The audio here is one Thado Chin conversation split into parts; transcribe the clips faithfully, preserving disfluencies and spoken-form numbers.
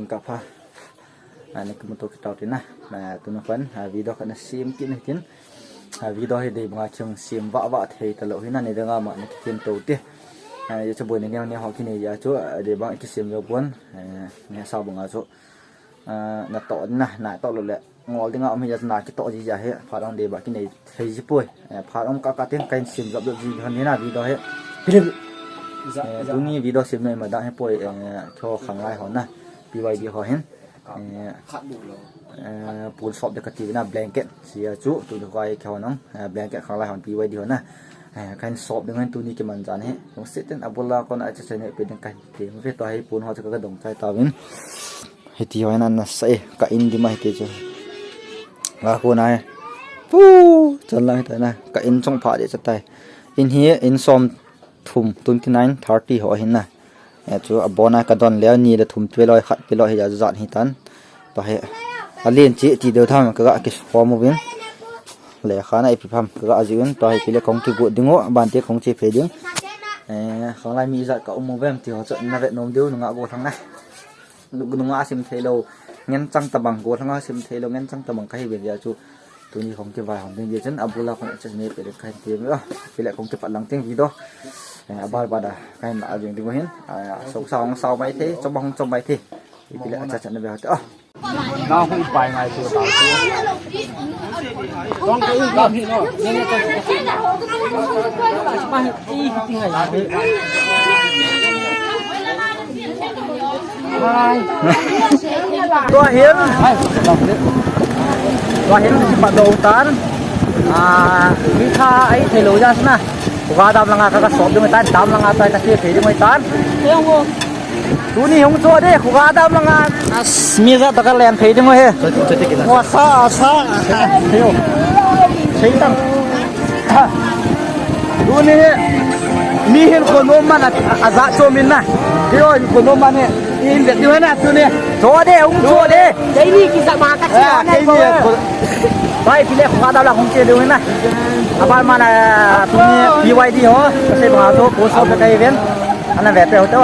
Kapha. Ani kimuto kit tau tina. Tuna pan video kana sem kit ni tin. Video hi dei banga chung sem vah vah thei talou hina, ni danga ma ni kitin to te. Ye chu boi ni neo ni ho kini ya chu dei bang kisem yo pon. Ni sa banga chu. Na to na, na to lo le. Ngol dinga um hi ja na kito ji ja hi. Phat ong dei ba kinei thei ji poi. Phat ong ka ka tin kain sem jap jap ji hon ni na video hi. Pilip. Tuni video sem nei ma dang hi poi. Tho khanglai hon na. P Y D ho hin. Pun sop de ka ti na blanket. Sia chu tu de kai kho nong. Blanket khanglai hon P Y D ho na. Kain sop de ngan tuni kiman jan hi. Jong seten abula kon a cha chene pe ding kain ti. Ve to hi pun ho cha ka dong chai ta vin. Hiti ho hin ana sa e, ka in dima hiti chu. Nga khu na e. Pu, chan lang hita na. Ka in chong pha de chatai. In hi in som thum, twenty nine, thirty ho hin na. Ya chu abona ka don leo ni le thum pe loi khat pe loi hi ja jat hi tan. To he. A len chi ti deu tham ka ga ki form uvin. Le khana ipi pham ka ga ji un. To he pile kong ki gu ding u, ban te kong chi phe ding. Eh, khanglai mi jat ka um uvem ti ho chu na vet nom deu nga go thang na. Nunga sim thei lo, ngen chang tabang, gollhanga sim thei lo, ngen chang tabang kahi ve via chu. Tuni khong kivai hon ding dia chun, abula khong chas ni pele kahin ti ve, pele khong kipat lang ting video. Abar bada, kahin la jing ding hin, so sa hong sao mai thei, chom hong chom mai thei. Pele cha cha na ve ha. Na hong pai ngai tu ta. Tua hin. Tua hin kipat dou tan. Ah, mi kha ai thei lo ja sna. Khuga dam langa ka, ka sop ding tan, dam langa ta ka se thei ding tan. Tuni hung cho de, khuga dam langa. As, mi ja ta ka len thei ding he. Wa sa, sa. Thei o. Thei tang. Tuni hi, mi hin konom man a, a ja cho min na. Thei o, konom man hi. In vet diu na tuni. Cho de, hung cho de. Keini kisa ma ka chi na. Keini ko. Pai pile khuga dam la hung che diu na. Abar mana tuni P Y D ho. Ka se ba to ko so ka kai ven. Ana ve pe ho to.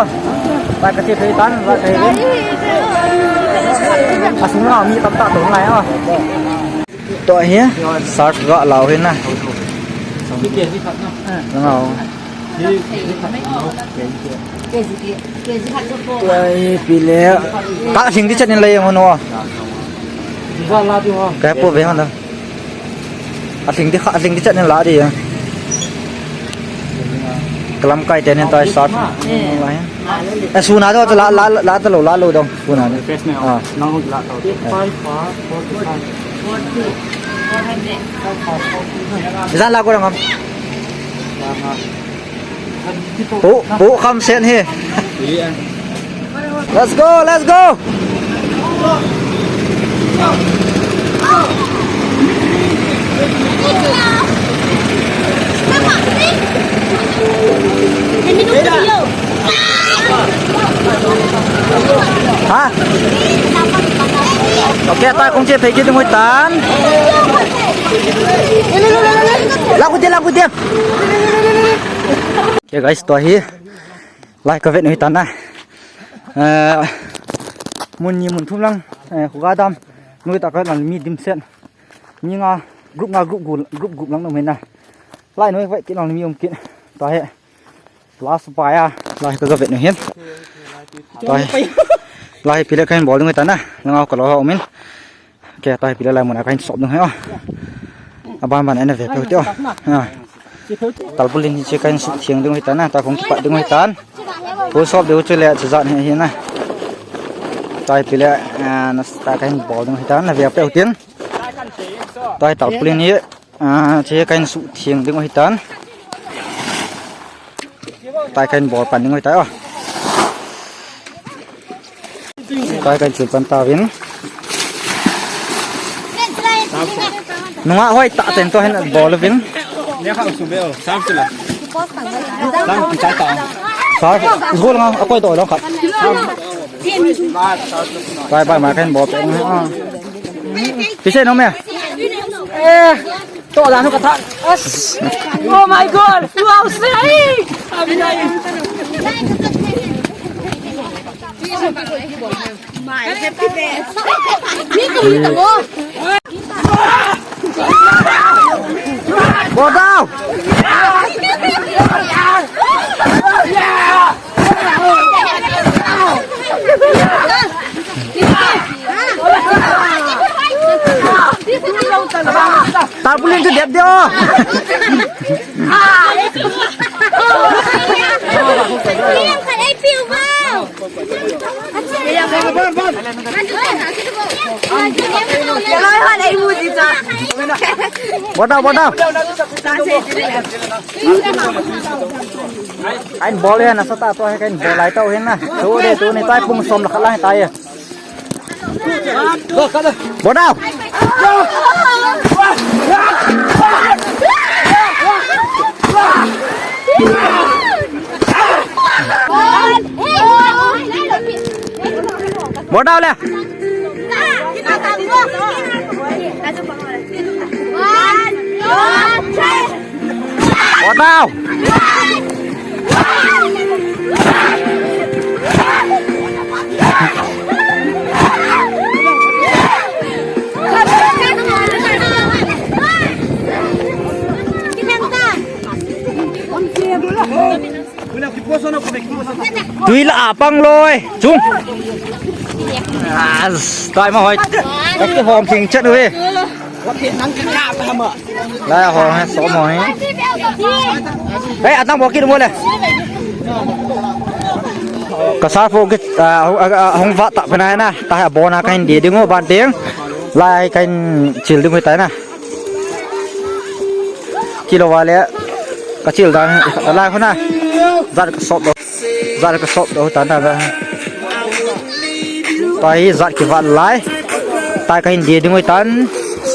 Ba ka che pe tan ba kai ven. Asung na mi tam ta to ngai a. To hi, surf ga lau hi na. Ngau. Tua hi pile. Ka sing di chat ni lai mo no. Ka po ve hon da. A sing di kha, a sing di chat ni la di ya. Kalam kai te ni tai surf. Lai. Eh, suna do la, la, la ta lo, la lo dong. Suna ni. Fresh ne. Ah. Nang la ta. Five, four, four, five. Isan la ko dong. Pu, pu kham sen hi. Let's go, let's go. Ha? Okay, ta kong che phei kit ngoi tan. Lagu dia, lagu dia. Okay guys, tua hi. Lai ka vet nu hi tan na. Eh, mun ni mun thum lang, eh, khuga dam. Nui ta ka lang mi dim sen. Mi nga group nga group gu, group group lang nu hi na. Lai nui vet kit lang mi um kit. Tua hi. Last pa ya. Lai ka vet nu hin. Tua hi. Lai pile kahin bol nu hi tan na. Nga ka lo ha umin. Ke tai pile lai muna kahin sop ding he o. Aban ban ena ve pe te o. Ha. Talpulin hi che kahin suh thiang ding hi tan na, ta kong kipat ding hi tan. Pu sop deu chu le chu jat hi hi na. Tai pile, ah, na ta kahin bol ding hi tan na ve pe tin. Tai talpulin hi, ah, che kahin suh thiang ding hi tan. Tai kahin bol pan ding hi tai o. Tai kahin chul pan tauvin. Nunga hoi ta ten to hin bol uvin. Sa, gol nga, akoi to lo khat. Tai bai ma kahin bol pe. Pise no me. Eh. To dan ka tha. As. Oh my God. Wow, say. Ball down. Tarpaulin chu dep deo. Ball down, ball down. Kahin bol e, nasatah a tua hi kahin bol lai tau hin na. Tu de, tuni tua hi pung som le khat lang tai e. Ball down. Ball down le. Ball down. Tui la a pang loi. Chung. As, tai ma hoi. Ka kihom thing chet uve. Lai hong he, som hong he. Hei, atang bol kit mo le. Ka surf kit, ah, hong, ah, ah, hong vat ta pena na. Ta ha bona kahin de ding u ban teng. Lai kahin chil ding u ta na. Kilo vale, ka chil dan, lai khuna. Zat ka sop do. Zat ka sop do, tan, tan, tan. Tua hi zat kivat lai. Tai kahin de ding u tan.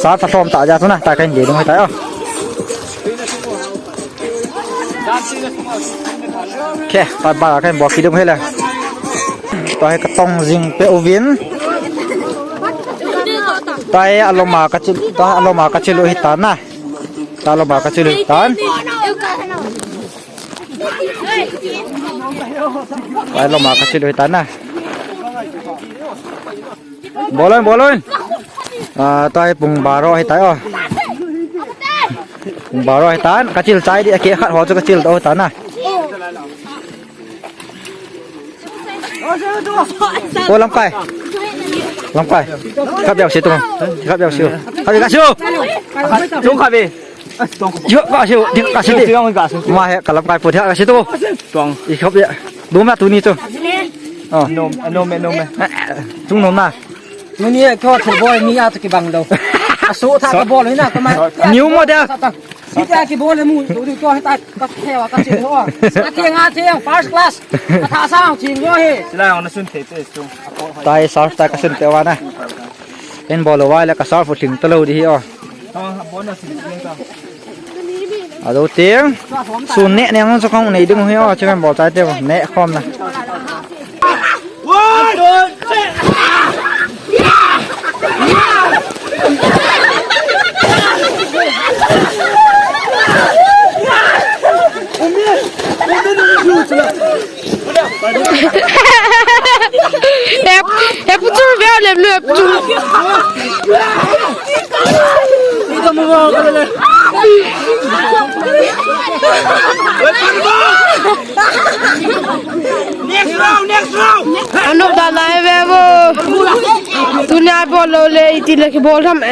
Surf a lhom ta ja tu na, tai kahin de ding u tai o. Khe, tua ba kahin bol kit ding u hile. Tua hi ka tong jing pe uvin. Tua hi aloma ka chil, tua hi aloma ka chil u hi tan na. Tua aloma ka chil u hi tan. Tua aloma ka chil u hi tan na. Bol un, bol un. Ah, tua hi pung baro hi tai o. Pung baro hi tan. Ka chil chai di, a ke khat ho chu ka chil to hi tan na. O, lamkai. Lamkai. Kap yau si tu. Kap yau si. Kap yau si. Chung kap e. Yo, ka si. Di ka si di. Chung ka si. Ma he, ka lamkai pu di ka si tu. Chung. I kap ya. Dum na tu ni tu. O. Nom, nom, nom. Chung nom na. Tuni e, kho thil bol mi a chu kibang lou. A su tha ka bol hi na, ka ma. New model. Hita kibol mu, tu tu hita ka thewa ka chil ho. Ka theng a theng, first class. Ka tha sang thing ho hi. Sila ang na sun te te su. Tai surf tai ka sun te wa na. En bol wa le ka surf thing ta lou di hi o. Ado tiang. Sun ne ne ang chu kong nei ding hi o, chu kan bol tai te ne khom na. Hep, hep chu ve lem le hep chu. Next round, next round. Anu da lai ve bo. Tuni a bol lou le, iti le kibol tham e.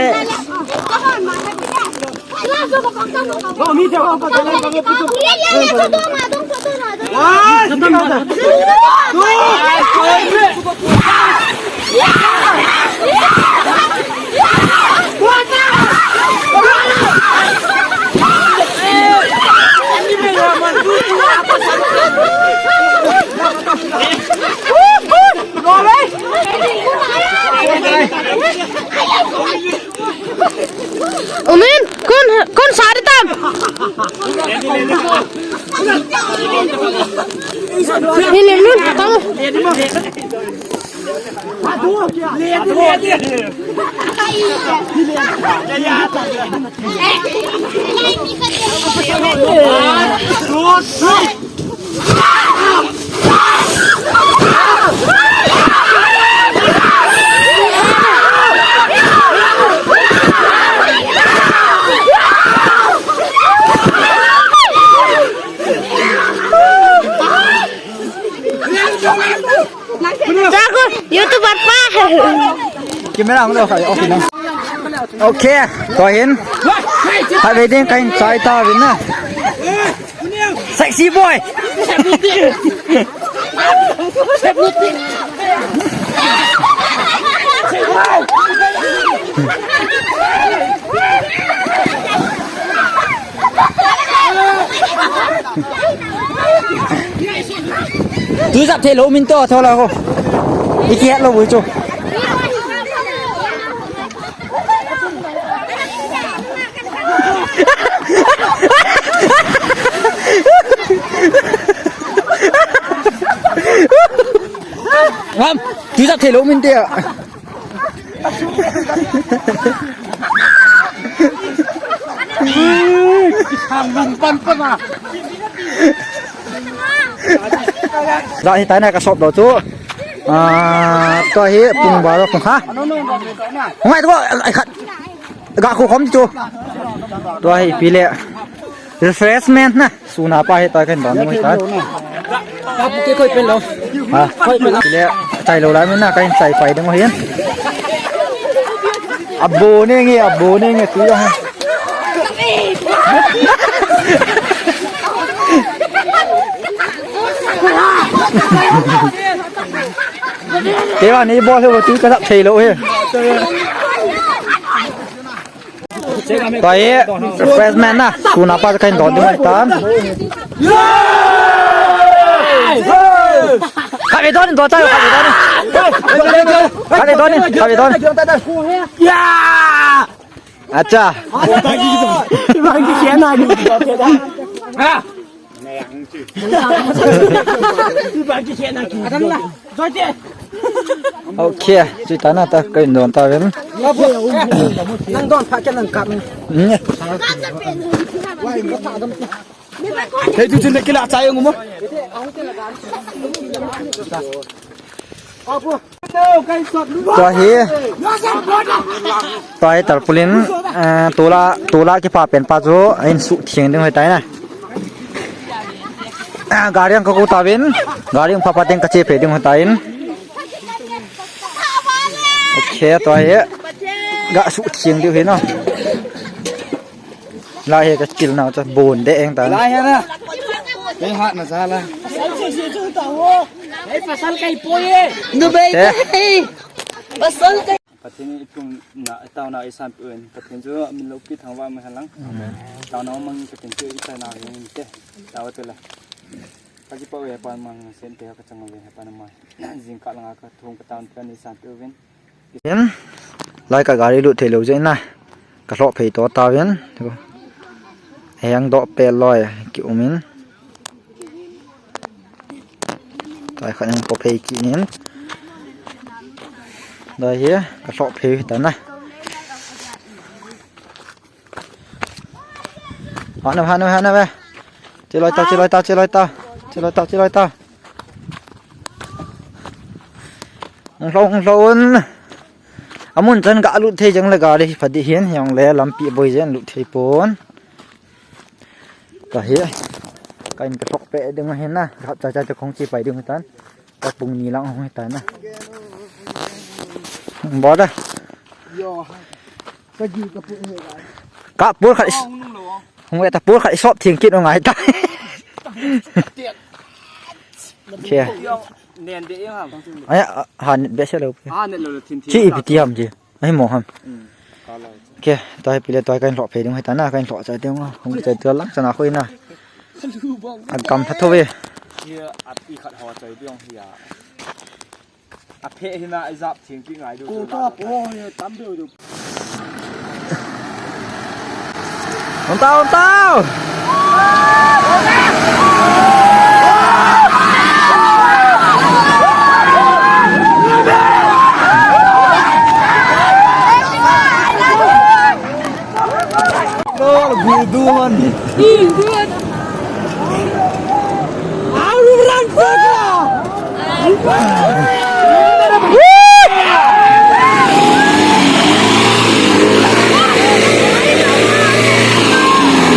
Umin, kon, kon sari tam. Ini nun, tam. Camera hung lo khai, okay na. Okay, tua hin. Hai ve ding kahin chai tauvin na. Sexy boy. Tui jap thei lou min to tho la ho. I kihet lou bui chu. Ngam, tui jap thei lou min te. Kisam min pan pan a. Tua hi taina ka sop doh chu. Ah, tua hi pung baro pung ha. Ngai tua ai khat. Ga khu khom chu. Tua hi pi le. Refreshment na. Suna pa hi tua kan don mo ta. Ka pu ke koi pen lo. Ha. Koi pen lo. Pi le chai lou lai min na kan chai pai ding hin. Abo ne nge, abo ne nge tu ha. Keima ni bol he tu ka thei lou he. Tua hi, refreshment na, suna pa kahin don ding tan. Kave don, don ta, kave don. Kave don, kave don. Acha. Okay, chu tana ta kahin don tauvin. Nang don pha ke nang kap. Hei, tu chun kila chai ngum. Tua hi. Tua hi tarpaulin, eh, tula, tula kipa pen pa chu, in su thiang ding hoi tai na. Ah, gari ang ka ku tauvin, gari ang papa ding ka che pe ding hoi tai in. Okay, tua hi. Ga su thiang ding hoi no. Lai hi ka kil nau cha bon de eng ta. Lai hi na. Kei hat na sa la. Ei, pasal kai poi e. Dubai kai. Pasal kai. Pathen in i pum na, i tauna i sanpeh uvin. Pathen chu min loupi thangvah ma hen lang. Amen. Tauna mang Pathen chu i tauna uvin te. Tawa te la. Ka kipah uve Hepa nang sente ka chang uve Hepa nang mai. Jingkah langa ka thum ka tauna pen i sanpeh uvin. Em, lai ka gari lut thei lou jeh in na. Ka lhoh phei to tauvin. Heng doh peh loi ki um in. Tua khat in po phei kit in. Tua hi ka lhoh phei ta na. Hana, hana, hana ve. Cheloi ta, cheloi ta, cheloi ta. Cheloi ta, cheloi ta. Hung lhou, hung lhou un. Amun chan ka lut thei jeng le gari pha ding hin, jong le lampi boi jeng lut thei pon. Tua hi. Ka in ka lhoh peh ding hin na. Ka hap chai chai te khong chi pai ding tan. Ka pung ni lang hung hi ta na. Bo da. Yo. Ka ji ka pu he ga. Ka pur khat. Hung nung lo. Hung ve ta pur khat sop thing kit ngai ta. Che. Yo. Nen de yo ham. Aya han be se lo. Ha ne lo lo thin thin. Chi ipi ti ham chi. Ahi mo ham. Mm. Ka lo. Ke, tua hi pile tua kan lhoh phe ding hai ta na kan lhoh chai ding. Hung chai tua lang chana khoi na. Agam pha tho ve. Ye api khat ho chai ding hi ya. Aphe hina ijap thing ki ngai du. Ko ta po he tam deu deu. Hung tao, hung tao. Gol, gol duan.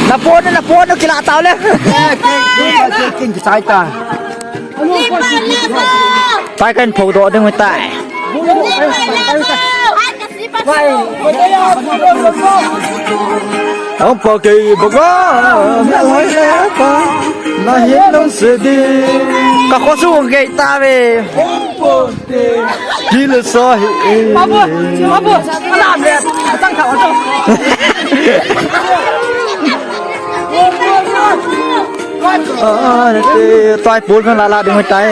Napon, napon, kila tao le. Kin, kin, kin, sai ta. Tai kan pho do ding tai. Hong pa kei baka, na lai le pa, na hin nong se di. Ka kho sung kei ta ve. Ki le sa hi. Babu, babu, alam le, atang ka, atang. Ah, te, tai pul kan la la ding tai.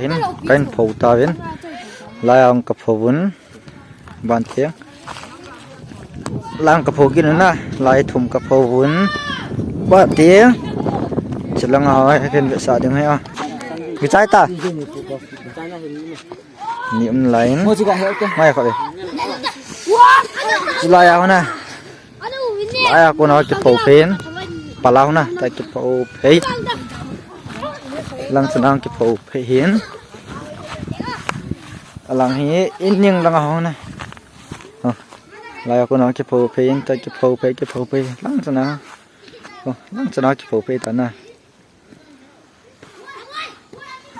Hin, kahin pho ta vin. Lai ang ka pho vun. Ban tiang. Lang ka pho gin na, lai thum ka pho vun. Ban tiang. Chilang a, ken ve sa ding he a. Ki chai ta. Ni um line. Mai ka ve. Lai a na. Lai a ko na ki pho pen. Palau na, ta ki pho pe. Lang sa nang ki pho pe hin. Alang hi in ning lang a hong na. Oh. Lai a ko na ki pho pe in, ta ki pho pe, ki pho pe. Lang sa na. Oh, lang sa na ki pho pe ta na.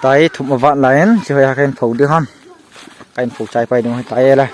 Tai thum avat lai in, si hoi ha kahin pho ding ham. Kahin pho chai pai ding hoi tai la.